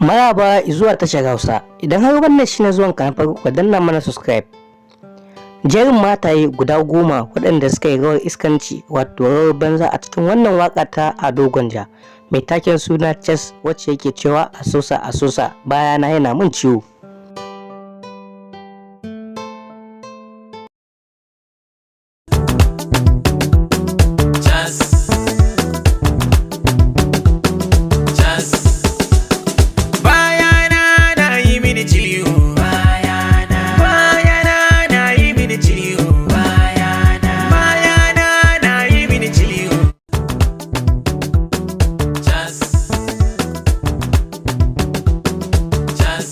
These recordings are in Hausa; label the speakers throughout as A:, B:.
A: Maraba zuwa tashar Hausa. Idan har wannan shine zuwan ka na farko, ka danna mana subscribe. Jerin mataye guda 10 waɗanda suka yi rawar iskanci, wato rawar banza, a cikin wannan waƙa ta Ado Gwanja mai taken suna Chess, wacce yake cewa "A sosa, a sosa, bayana yana mun ciwo."
B: Chas. Chas. Bayana na yi mini ciwo. Bayana. Bayana na yi mini ciwo. Bayana. Bayana na yi mini ciwo. Chas. Chas.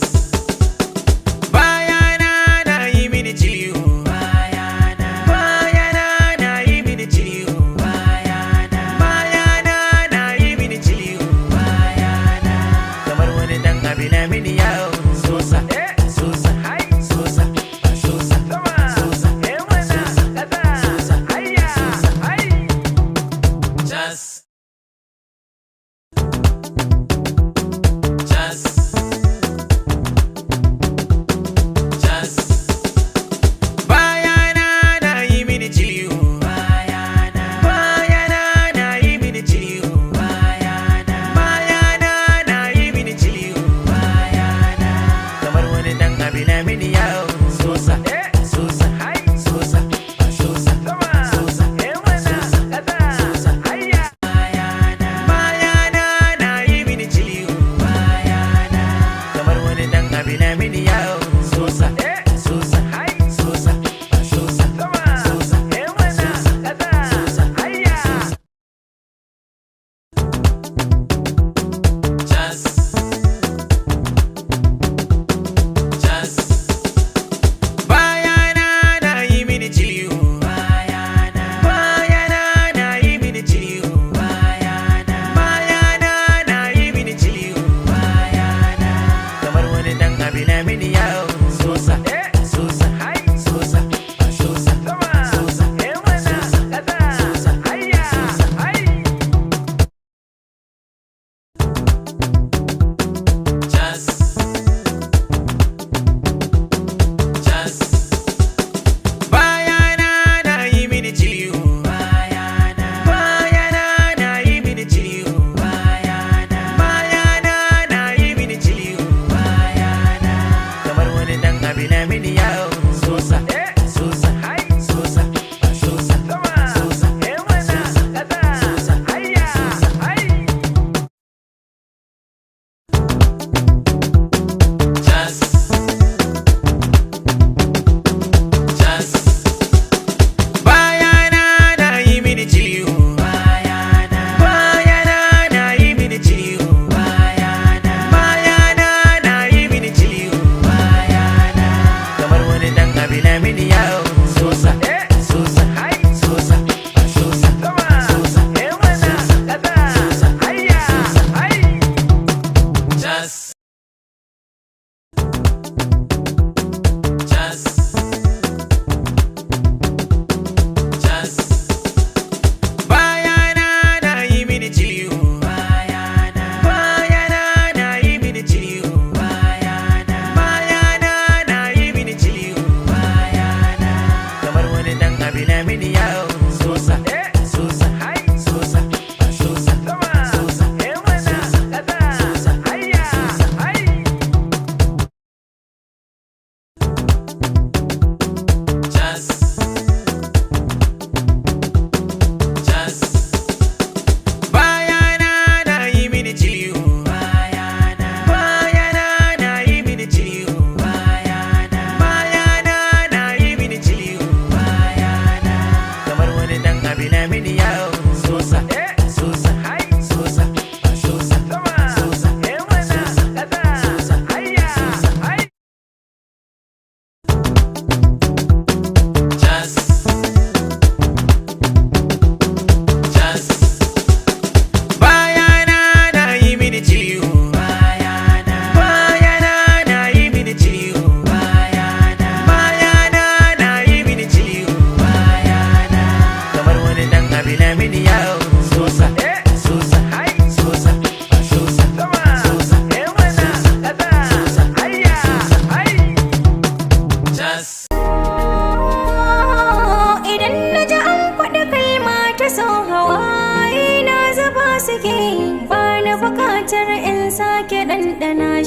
B: Bayana na yi mini ciwo. Bayana. Bayana na yi mini ciwo. Bayana. Bayana na yi mini ciwo. Bayana. Kamar wani dan abi na mini yawo. Sosa, sosa, sosa, sosa, sosa, sosa, sosa, sosa. Chas. Chas. Chas. Bayana na yi mini ciwo. Bayana. Bayana na yi mini ciwo. Bayana. Bayana na yi mini ciwo. Bayana.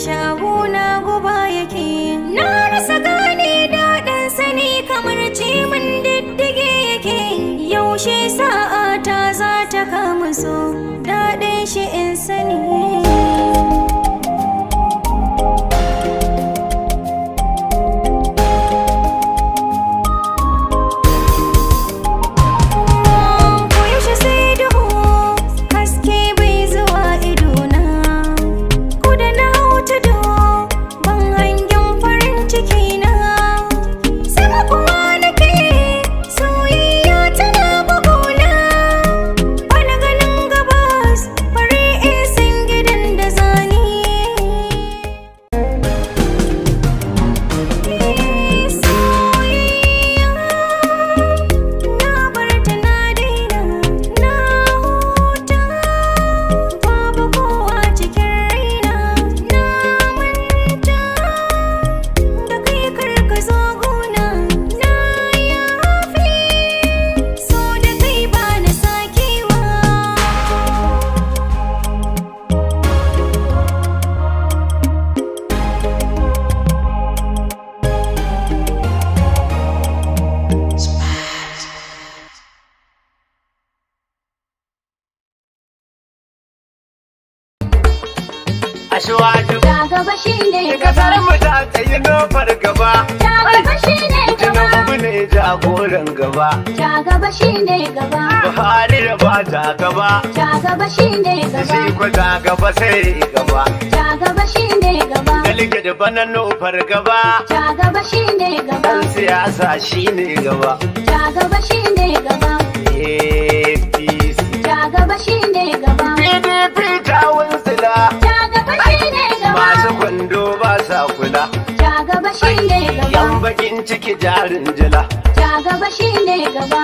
C: shi a gona guba yake. Na rasa gane daɗin sani kamar cimin diddige yake. Yaushe sa'a ta za ta kama so daɗin shi in sani. Koyaushe sai duhu, haske bai zuwa idona. Ko da na hau tudu, ban hangen farin ciki na. Sama kuwa nake, soyayya tana bugona. Bana ganin gabas, bari in san gidan da zani. Soyayya na bar ta, na daina, na huta. Babu kowa cikin raina, na manta da kai, kar ka zo gona. Na yafe, so da kai ba na sakewa.
D: Ashwaju.
C: Ja gaba shine
D: Kasar
C: gaba,
D: mu ta tsayi nofar gaba.
C: ja gaba shine gaba,
D: Tinubu ne jagoran gaba.
C: ja gaba shine gaba,
D: Buhari da ba ta gaba.
C: ja gaba shine gaba,
D: Shi ko ta gaba sai gaba.
C: ja gaba shine gaba,
D: Dalike da bana nofar gaba.
C: ja gaba shine gaba,
D: Dan siyasa shine gaba.
C: ja gaba shine gaba,
D: APC.
C: ja gaba shine gaba,
D: PDP ta wuntsila.
C: ja gaba shine gaba,
D: Masu kwando ba sa kula.
C: ja gaba shine gaba,
D: Yan bakin ciki jarin jila.
C: ja gaba shine gaba,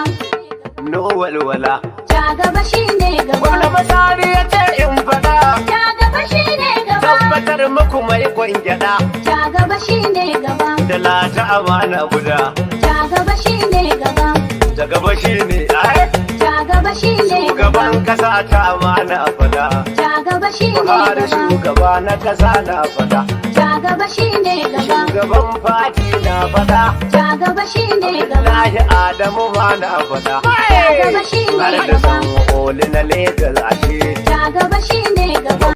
D: No walwala.
C: ja gaba shine gaba,
D: Gwamna Masari ya ce in faɗa.
C: ja gaba shine gaba,
D: Tabbatar muku mai kwangyada.
C: ja gaba shine gaba,
D: Da lata amana guda.
C: ja gaba shine gaba,
D: Da gaba shine ai.
C: ja gaba shine gaba.
D: Shugaban kasa ta amana fada.
C: Ja gaba shine
D: Buhari
C: gaba,
D: shugaba na kasa na fada.
C: ja gaba shine gaba,
D: Shugaban fati na fada.
C: ja gaba shine gaba,
D: Abdullahi Adamu ma na fada.
C: ja gaba shine
D: Har da
C: gaba,
D: san oli na Legas ashe.
C: ja gaba shine gaba,